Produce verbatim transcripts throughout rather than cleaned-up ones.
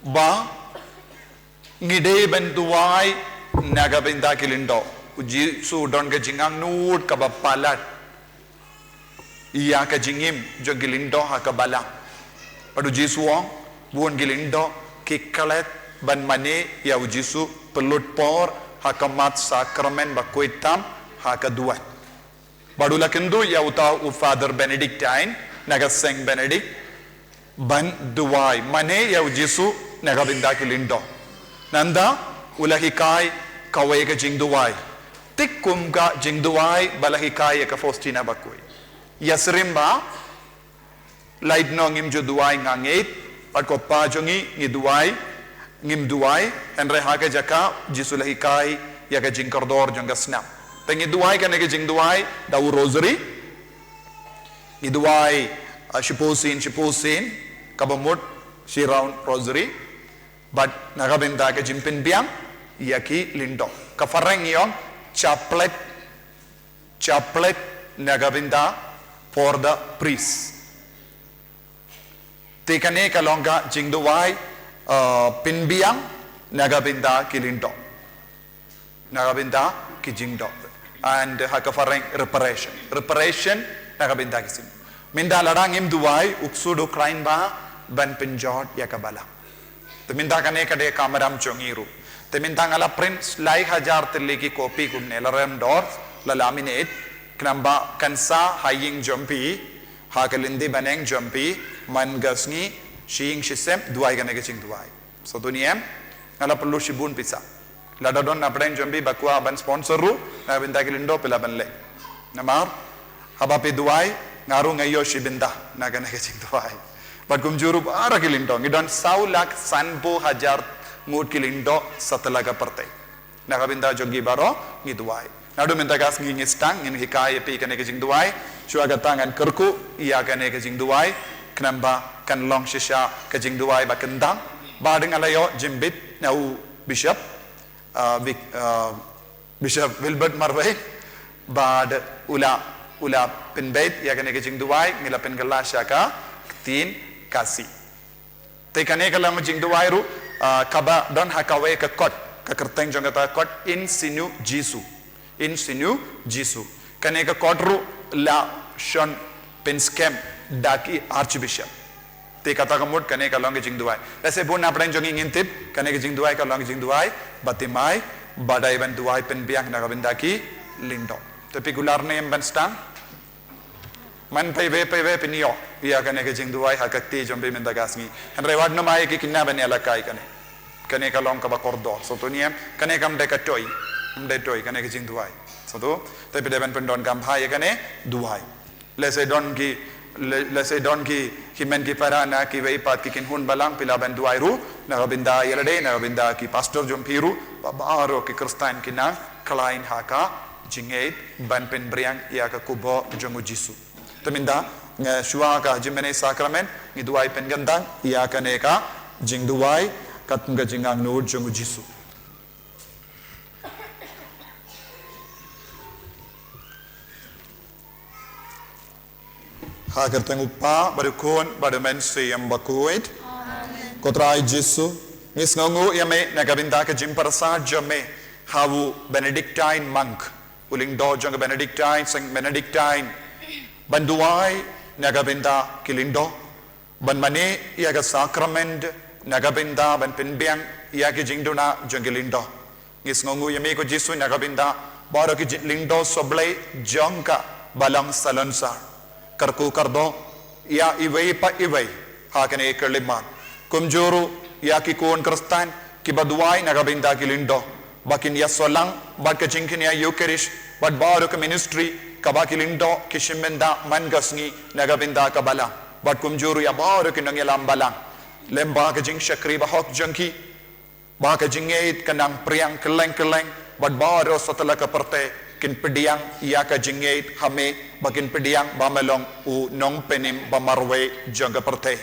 Ba ngi dei ban duwai na ka bynta ki lyngdoh. U Jisu u don ka jingangnud kaba palat ïa ka jingim jong ki lyngdoh ha ka balang. Bad u Jisu u ong, bun ki lyngdoh ki klet ban mane ïa u Jisu pynlut por ha ka mat sakramen ba khuid tam ha ka duwai. Bad u la kynduh ïa uta u Father Benedictine na ka seng Benedict ban duwai mane ïa u Jisu na ka bynta ki lyngdoh. Nangta u la hikai kawei ka jingduwai, tik kum ka jingduwai ba la hikai ïa ka Faustina bakhuid. Ïa syriem ba, lait noh ngim ju duwai nga ngeit, bad ko Pa jong ngi ngi duwai, ngim duwai, hynrei ha ka jaka Jisu la hikai ïa ka jingkordor jong ka snam. Te ngi duwai kane ka jingduwai da u Rosary. Ngi duwai, ah, shiphew sien, shiphew sien, kaba mut shi round Rosary. Bad na ka bynta ka jingpynbiang ïa ki lyngdoh. Ka phareng ngi ong chaplet, chaplet na ka bynta for the priest. Te kane ka long ka jingduwai, uh, pynbiang na ka bynta ki lyngdoh. Na ka bynta ki jingdoh. And ha ka phareng reparation. Reparation na ka bynta ki sin. Mynta lada ngim duwai, u ksuid u khlaiñ bha ban pynjot ïa ka balang. Te mynta kane ka dei ka kamram jong ngi ruh. Te mynta nga la print lai hajar tylli ki copy kumne, la rem dor, la laminate, khnang ba kan sah ha ïing jong phi, ha ka lynti bneng jong phi, man ka sngi, shi ïing shi sem, duwai kane ka jingduwai. Sngewthuh ne em, nga la pynlut shibun pisa. Lada don na pdeng jong phi ba kwah ban sponsor ruh, na ka bynta ki lyngdoh phi lah ban leh. Namar, haba phi duwai, nga ruh nga ïoh shi bynta na kane ka jingduwai. Bad kumjuh ruh baroh ki lyngdoh, ngi don saw lak sanphew hajar ngut ki lyngdoh satlak ka pyrthei. Na ka bynta jong ki baroh ngi duwai. Naduh mynta ka sngi ngi sdang, ngin hikai ïa phi kane ka jingduwai. Shuwa kata ngan kyrkhu ïa kane ka jingduwai, khnang ba kan long shisha ka jingduwai ba kyntang. Bad nga la ïoh jingbit na u Bishop, uh, Vic-, uh, Bishop Wilbert Marwein, bad u la, u la pynbeit ïa kane ka jingduwai, ngi la pynkylla sha ka ktien Khasi. Te kane ka long jingduwai ruh, ah, kaba don ha kawei ka kot, ka kyrteng jong kata ka kot In Situ Jesu. In Situ Jesu. Kane ka kot ruh la shon pynskhem da ki Archbishop. Te kata ka mut kane ka long ka jingduwai. Lehse bun na pdeng jong ngi ngin tip, kane ka jingduwai ka long ka jingduwai ba thymmai, ba dei ban duwai pynbiang na ka bynta ki lyngdoh. Te phi kular ne em ban sdang? Man phi wei phi wei phin ïoh ïa kane ka jingduwai ha ka kti jong phi mynta ka sngi. Hynrei wat nym ai ki khynnah ban ïalehkai kane. Kane ka long kaba kordor. Sngewthuh ne em, kane kam dei ka toy. Kam dei toy kane ka jingduwai. Sngewthuh, te phi dei ban pyndonkam bha ïa kane duwai. Lehse don ki, le-, lehse don ki hynmen ki para na kiwei pat ki kynhun balang, phi lah ban duwai ruh na ka bynta ïa lade, na ka bynta ki pastor jong phi ruh, ba baroh ki Khristan kin nang khlaiñ ha ka jingngeit ban pynbiang ïa ka khubor jong u Jisu. Te mynta, nga shuwa ka jingmane sakramen, ngi duwai pynkyntang ïa kane ka jingduwai katkum ka jingangnud jong u Jisu. Ha ka kyrteng u Kpa, bad u Khun, bad u Mynsiem Bakhuid. Amen. Ko Trai Jisu, ngi sngewnguh ïa me na ka bynta ka jingpyrsad jong me ha u Benedictine monk, u lyngdoh jong ka Benedictine, Saint Benedictine, ban duwai na ka bynta ki lyngdoh, ban mane ïa ka sakramen na ka bynta ban pynbiang ïa ki jingduna jong ki lyngdoh. Ngi sngewnguh ïa me ko Jisu na ka bynta baroh ki ji-, lyngdoh sohblei jong ka balang salonsar. Kyrkhu kyrdoh ïa iwei pa iwei ha kane ka khyllipmat. Kumjuh ruh ïa ki khun Khristan kiba duwai na ka bynta ki lyngdoh, ba kin ïasoh lang bad ka jingkñia Eucharist bad baroh ka ministry kaba ki lyngdoh ki shim bynta man ka sngi na ka bynta ka balang. Bad kumjuh ruh ïa baroh ki nongïalam balang lyngba ka jingshakri bahok jong ki, ba ka jingngeit kan nang phriang kylleng kylleng, bad baroh satlak ka pyrthei kin pdiang ïa ka jingngeit ha me, ba kin pdiang ba me long u nongpynim ba marwei jong ka pyrthei.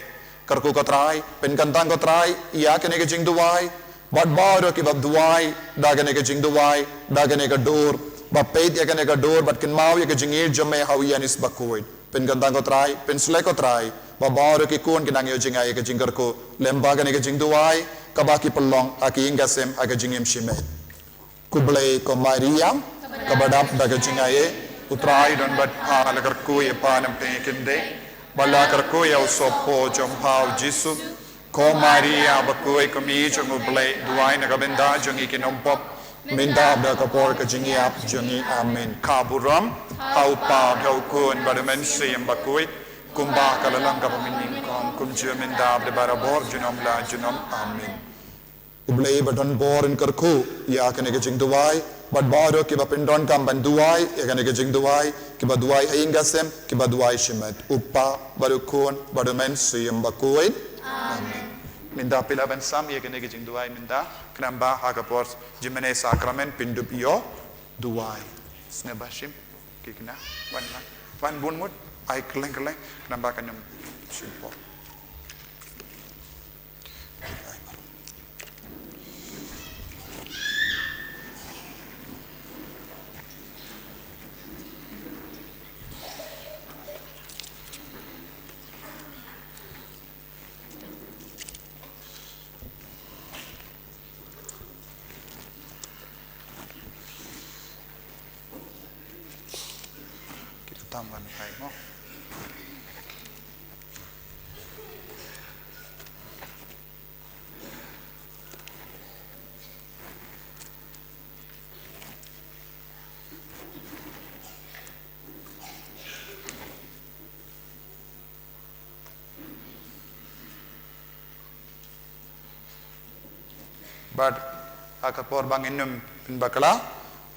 Kyrkhu ko Trai, pynkyntang ko Trai ïa kane ka jingduwai, bad baroh kiba duwai da kane ka jingduwai, da kane ka dur, ba peit ïa kane ka dur bad kynmaw ïa ka jingngeit jong me ha u Ïanis Bakhuid. Pynkyntang ko Trai, pynshlei ko Trai, Ba baroh ki khun ki nang ïoh jngai ïa ka jingkyrkhu lyngba kane ka jingduwai, kaba ki pynlong ha ki ïing ki sem ha ka jingim shimet. Khublei ko Maria, kaba dap da ka jingaiei, U Trai u don bad pha, la kyrkhu ïa pha na pdeng ki khyndai, bad la kyrkhu ïa u sohpop jong pha u Jisu. Ko Maria bakhuid, ko Kmie jong U Blei, duwai na ka bynta jong ngi ki nongpop, mynta bad ha ka por ka jingïap jong ngi. Amen. Ka burom ha U Kpa, ha U Khun bad ha U Mynsiem Bakhuid, kumba ha ka la long, kaba mynnyngkong, kumjuh mynta bad barabor, junom la junom. Amen. U Blei ba don bor un kyrkhu ïa kane ka jingduwai, bad baroh kiba pyndonkam ban duwai ïa kane ka jingduwai, kiba duwai ha ïing ha sem, kiba duwai shimet. U Kpa bad U Khun bad U Mynsiem Bakhuid. Amen. Mynta phi lah ban sam ïa kane ka jingduwai mynta, khnang ba ha ka por jingmane sakramen phin dup ïoh duwai. Sngewbha shim ki khynnah, wan lang, wan bun mut, ai kylleng kylleng, khnang ba kan ym shim pop. Kita tam ban kai mo. Bad ha ka por ba ngin ym pynbakla,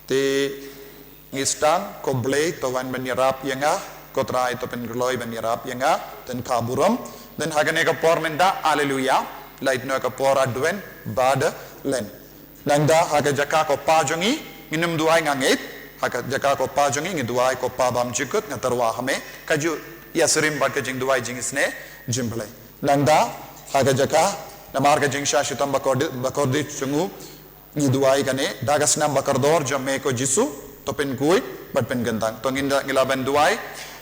te ngi sdang, ko Blei to wan ban ïarap ïa nga, ko Trai to pynkloi ban ïarap ïa nga, te ka burom. Te ha kane ka por mynta, Alleluia, lait noh ka por Advent bad Lent. Nangta ha ka jaka ko Kpa jong ngi, ngin ym duwai nga ngeit, ha ka jaka ko Kpa jong ngi, ngi duwai, ko Kpa bymjukut, nga tyrwa ha me, kajuh ïa syrim bad ka jingduwai jingisynei jong U Blei. Nangta ha ka jaka, namar ka jingshah shitom bakordit, bakordit jong u, ngi duwai kane, da ka snam bakordor jong me ko Jisu, to pynkhuid bad pynkyntang. To ngin da, ngi lah ban duwai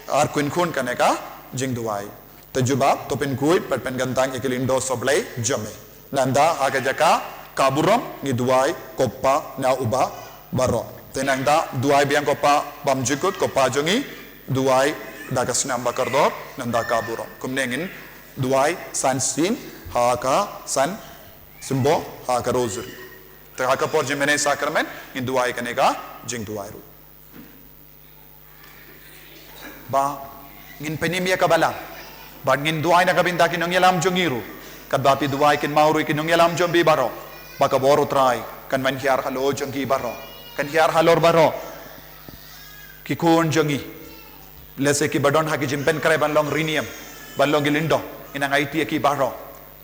ar khun khun kane ka jingduwai. Te jubab, to pynkhuid bad pynkyntang ïa ki lyngdoh sohblei jong me. Nangta ha ka jaka ka burom ngi duwai, ko Kpa na uba baroh. Te nangta duwai biang ko Kpa bymjukut, ko Kpa jong ngi, duwai da ka snam bakordor, nangta ka burom. Kumne ngin duwai san sien ha ka san symboh ha ka Rosary. Te ha ka por jingmane sakramen ngin duwai kane ka jingduwai ruh. Ba ngin pynim ïa ka balang, ba ngin duwai na ka bynta ki nongïalam jong ngi ruh, katba phi duwai kynmaw ruh ïa ki nongïalam jong phi baroh, ba ka bor U Trai kan wan hiar halor jong ki baroh, kan hiar halor baroh ki khun jong ngi. Lehse kiba don ha ki jingpynkhreh ban long riewniam, ban long ki lyngdoh, ngi nang aiti ïa ki baroh.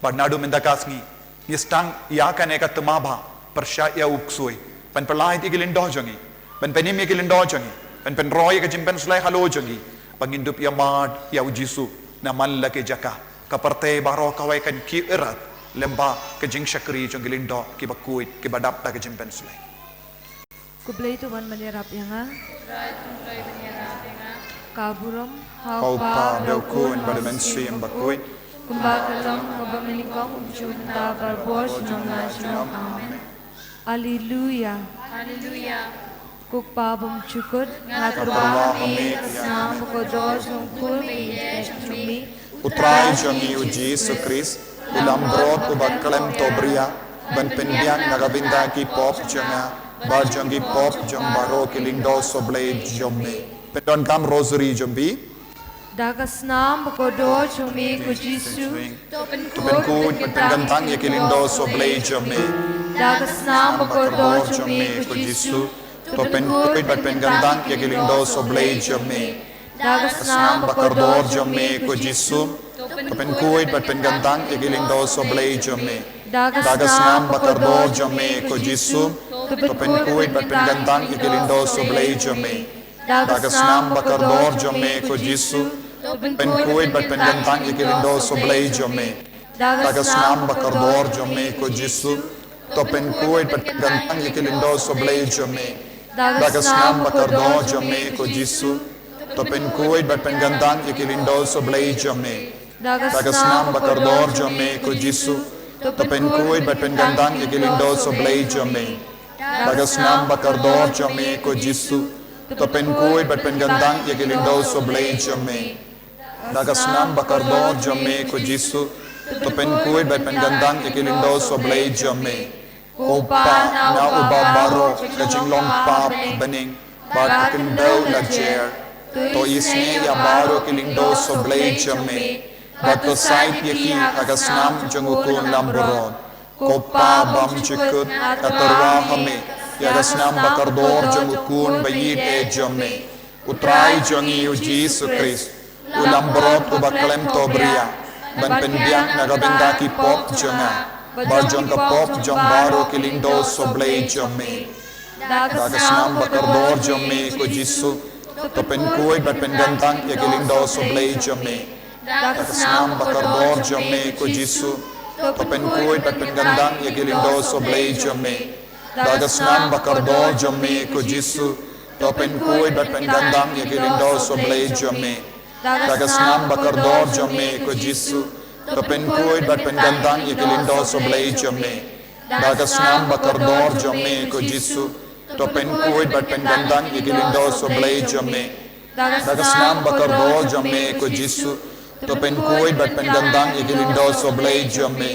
Bad naduh mynta ka sngi ngi sdang ïa kane ka thma ba pyrshah ïa u ksuid, ban pyllait ïa ki lyngdoh jong ngi, ban pynim ïa ki lyngdoh jong ngi, ban pynroi ïa ka jingpynshlei halor jong ngi, ba ngin dup ïa mad ïa u Jisu na man la ki jaka. Ka pyrthei baroh kawei kan kiew ïarap lyngba ka jingshakri jong ki lyngdoh kiba khuid, kiba dap da ka jingpynshlei. Ko Blei to wan ban ïarap ïa nga. Ka burom ha U Kpa, ha U Khun bad ha U Mynsiem Bakhuid, kumba ka long, kumba mynnyngkong, kumjuh mynta, barabor, junom la junom. Amen. Alleluia. Alleluia. Ko Kpa bymjukut, nga tyrwa ha me, ka snam bakordor jong U Blei, jong me. U Trai jong ngi U Jisu Khrist, u langbrot uba khlem to bria, ban pynbiang na ka bynta ki pop jong nga bad jong ki pop jong baroh ki lyngdoh sohblei jong me. Pyndonkam Rosary jong phi. Da ka snam bakordor jong me ko Jisu, to pynkhuid bad pynkyntang ïa ki lyngdoh sohblei jong me. Da ka snam bakordor jong me ko Jisu, to pynkhuid bad pynkyntang ïa ki lyngdoh sohblei jong me. Da ka snam bakordor jong me ko Jisu, to pynkhuid bad pynkyntang ïa ki lyngdoh sohblei jong me. Da ka snam bakordor jong me ko Jisu, to pynkhuid bad pynkyntang ïa ki lyngdoh sohblei jong me. Da ka snam bakordor jong me ko Jisu, to pynkhuid bad pynkyntang ïa ki lyngdoh sohblei jong me. Da ka snam bakordor jong me ko Jisu, to pynkhuid bad pynkyntang ïa ki lyngdoh sohblei jong me. Da ka snam bakordor jong me ko Jisu, to pynkhuid bad pynkyntang ïa ki lyngdoh sohblei jong me. Da ka snam ba kordor jong me ko Jisu, to pynkuid bad pynkyntang ïa ki lyngdoh soh Blei jong me. Da ka snam ba kordor jong me ko Jisu, to pynkuid bad pynkyntang ïa ki lyngdoh soh Blei jong me. Da ka snam ba kordor jong me ko Jisu, to pynkuid bad pynkyntang ïa ki lyngdoh soh Blei jong me. Ko Pa, na uba baroh ka jinglong paw bneng bad ka khyndew la jer, to isynei ïa baroh ki lyngdoh soh Blei jong me, bad to sait ïa ki ha ka snam jong u Khun Langbrot. Ko Pa bymjukut, nga tyrwa ha me ïa ka snam ba kordor jong u Khun ba ïeit jong me, U Trai jong ngi u Jisu Khrist, u langbrot uba khlem to bria, ban pynbiang na ka bynta ki pop jong nga bad jong ka pop jong baroh ki lyngdoh soh Blei jong me. Da ka snam ba kordor jong me ko Jisu, to pynkuid bad pynkyntang ïa ki lyngdoh soh Blei jong me. Da ka snam ba kordor jong me ko Jisu, to pynkuid bad pynkyntang ïa ki lyngdoh soh Blei jong me. Da ka snam ba kordor jong me ko Jisu, to pynkuid bad pynkyntang ïa ki lyngdoh soh Blei jong me. Da ka snam ba kordor jong me ko Jisu, to pynkuid bad pynkyntang ïa ki lyngdoh soh Blei jong me. Da ka snam ba kordor jong me ko Jisu, to pynkuid bad pynkyntang ïa ki lyngdoh soh Blei jong me. Da ka snam ba kordor jong me ko Jisu, to pynkuid bad pynkyntang ïa ki lyngdoh soh Blei jong me.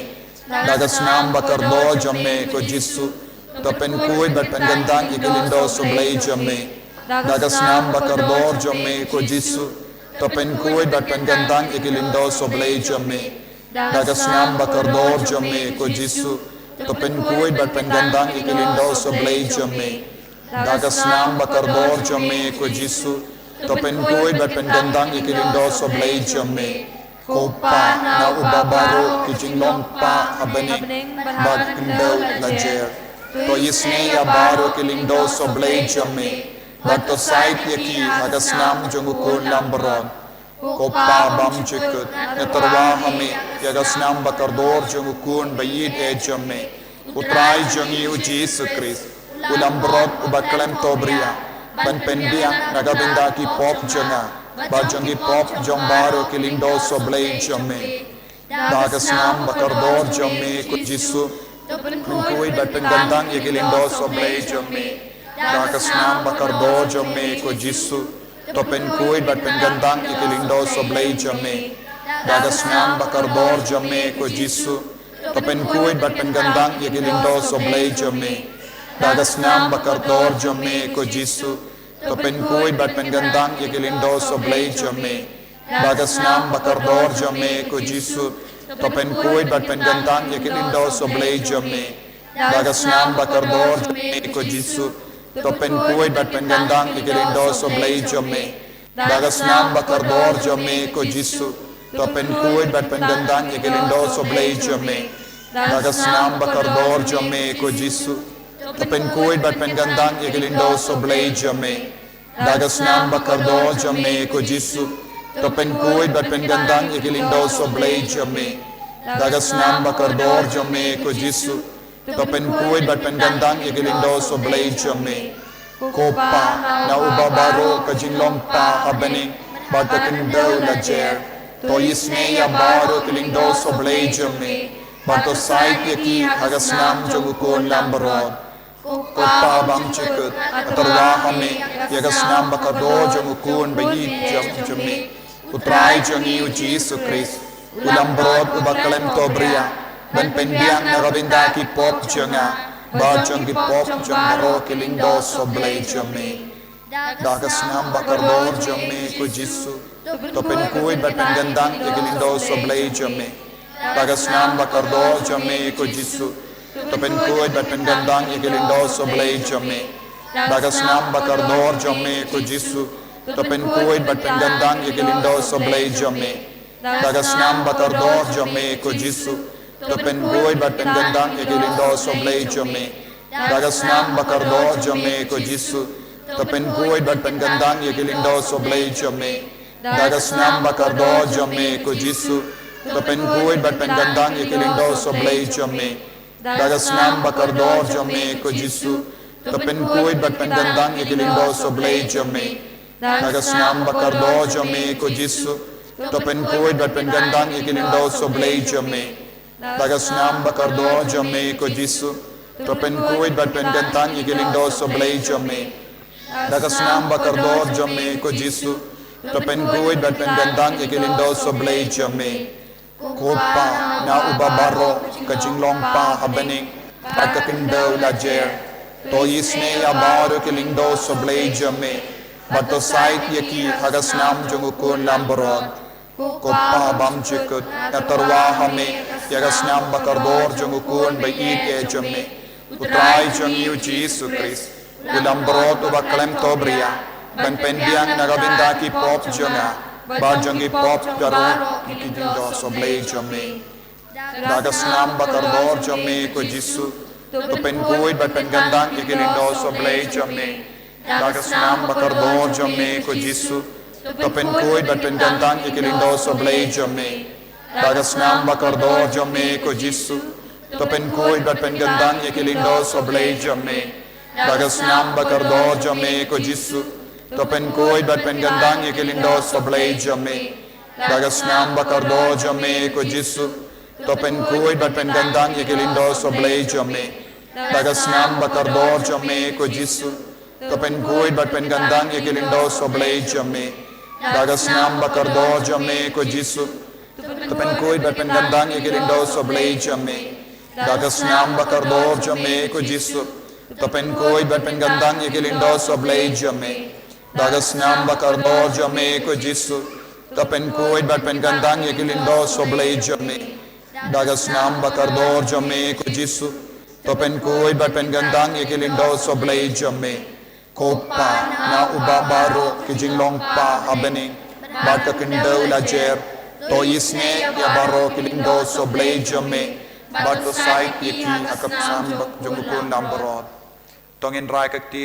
Da ka snam ba kordor jong me ko Jisu, to pynkuid bad pynkyntang ïa ki lyngdoh soh Blei jong me. Da ka snam ba kordor jong me ko Jisu, to pynkuid bad pynkyntang ïa ki lyngdoh soh Blei jong me. Da ka snam ba kordor jong me ko Jisu, to pynkuid bad pynkyntang ïa ki lyngdoh soh Blei jong me. Da ka snam ba kordor jong me ko Jisu, to pynkuid bad pynkyntang ïa ki lyngdoh soh Blei jong me. Ko Pa, na uba baroh ki jinglong paw ha bneng bad ka khyndew la jer, to isynei ïa baroh ki lyngdoh soh Blei jong me, bad to sait ïa ki ha ka snam jong u Khun Langbrot. Ko Pa bymjukut, nga tyrwa ha me ïa ka snam ba kordor jong u Khun ba ïeit jong me, U Trai jong ngi u Jisu Khrist, u langbrot uba khlem to bria, ban pynbiang na ka bynta ki pop jong nga bad jong ki pop jong baroh ki lyngdoh soh Blei jong me. Da ka snam ba kordor jong me ko Jisu, to pynkuid bad pynkyntang ïa ki lyngdoh soh Blei jong me. Da ka snam ba kordor jong me ko Jisu, to pynkuid bad pynkyntang ïa ki lyngdoh soh Blei jong me. Da ka snam ba kordor jong me ko Jisu, to pynkuid bad pynkyntang ïa ki lyngdoh soh Blei jong me. Da ka snam ba kordor jong me ko Jisu, to pynkuid bad pynkyntang ïa ki lyngdoh soh Blei jong me. Da ka snam ba kordor jong me ko Jisu, to pynkuid bad pynkyntang ïa ki lyngdoh soh Blei jong me. Da ka snam ba kordor jong me ko Jisu, to pynkuid bad pynkyntang ïa ki lyngdoh soh Blei jong me. Da ka snam ba kordor jong me ko Jisu, to pynkuid bad pynkyntang ïa ki lyngdoh soh Blei jong me. Da ka snam ba kordor jong me ko Jisu, to pynkuid bad pynkyntang ïa ki lyngdoh soh Blei jong me. Da ka snam ba kordor jong me ko Jisu, to pynkuid bad pynkyntang ïa ki lyngdoh soh Blei jong me. Da ka snam ba kordor jong me ko Jisu, to pynkuid bad pynkyntang ïa ki lyngdoh soh Blei jong me. Ko Pa, na uba baroh ka jinglong paw ha bneng bad ka khyndew la jer, to isynei ïa baroh ki lyngdoh soh Blei jong me, bad to sait ïa ki ha ka snam jong u Khun Langbrot. Ko Pa bymjukut, nga tyrwa ha me ïa ka snam ba kordor jong u Khun ba ïeit jong me, U Trai jong ngi u Jisu Khrist, u langbrot uba khlem to bria, ban pynbiang na ka bynta ki pop jong nga bad jong ki pop jong baroh ki lyngdoh soh Blei jong me. Da ka snam ba kordor jong me ko Jisu, to pynkuid bad pynkyntang ïa ki lyngdoh soh Blei jong me. Da ka snam ba kordor jong me ko Jisu, to pynkuid bad pynkyntang ïa ki lyngdoh soh Blei jong me. Da ka snam ba kordor jong me ko Jisu, to pynkuid bad pynkyntang ïa ki lyngdoh soh Blei jong me. Da ka snam ba kordor jong me ko Jisu, to pynkuid bad pynkyntang ïa ki lyngdoh soh Blei jong me. Da ka snam ba kordor jong me ko Jisu, to pynkuid bad pynkyntang ïa ki lyngdoh soh Blei jong me. Da ka snam ba kordor jong me ko Jisu, to pynkuid bad pynkyntang ïa ki lyngdoh soh Blei jong me. Da ka snam ba kordor jong me ko Jisu, to pynkuid bad pynkyntang ïa ki lyngdoh soh Blei jong me. Da ka snam ba kordor jong me ko Jisu, To pynkuid bad pynkyntang ïa ki lyngdoh soh Blei jong me. Da ka snam ba kordor jong me ko Jisu. To pynkuid bad pynkyntang ïa ki lyngdoh soh Blei jong me. Da ka snam ba kordor jong me ko Jisu. To pynkuid bad pynkyntang ïa ki lyngdoh soh Blei jong me. Ko Pa, na uba baroh ka jinglong pa ha bneng bad ka khyndew la jer. To isynei ïa baroh ki lyngdoh soh Blei jong me. Bad to said ïa ki ha ka snam jong u Khun Lambrot. Ko Pa bymjukut, nga tyrwa ha me ïa ka snam ba kordor jong u Khun ba ïeit jong me, U Trai jong ngi U Jisu Khrist, u Lambrot uba khlem tobria, ban pynbiang na ka bynta ki pop jong nga bad jong ki pop baroh ki jingdoh soh Blei jong me. Da ka snam ba kordor jong me ko Jisu, to pynkuid bad pynkyntang ïa ki lyngdoh soh Blei jong me. Da ka snam ba kordor jong me ko Jisu, to pynkuid bad pynkyntang ïa ki lyngdoh soh Blei jong me. Da ka snam ba kordor jong me ko Jisu, to pynkuid bad pynkyntang ïa ki lyngdoh soh Blei jong me. Da ka snam ba kordor jong me ko Jisu, to pynkuid bad pynkyntang ïa ki lyngdoh soh Blei jong me. Da ka snam ba kordor jong me ko Jisu, to pynkuid bad pynkyntang ïa ki lyngdoh soh Blei jong me. Da ka snam ba kordor jong me ko Jisu, to pynkuid bad pynkyntang ïa ki lyngdoh soh Blei jong me. Da ka snam ba kordor jong me ko Jisu, to pynkuid bad pynkyntang ïa ki lyngdoh soh Blei jong me. Da ka snam ba kordor jong me ko Jisu, to pynkuid bad pynkyntang ïa ki lyngdoh soh Blei jong me. Da ka snam ba kordor jong me ko Jisu, to pynkuid bad pynkyntang ïa ki lyngdoh soh Blei jong me. Da ka snam ba kordor jong me ko Jisu, to pynkuid bad pynkyntang ïa ki lyngdoh soh Blei jong me. Ko Pa, na uba baroh ki jinglong pa ha bneng bad ka khyndew la jer. To isynei ïa baroh ki lyngdoh soh Blei jong me. Bad to said ïa ki ha ka snam jong u Khun Lambrot. To ngin rai ka kti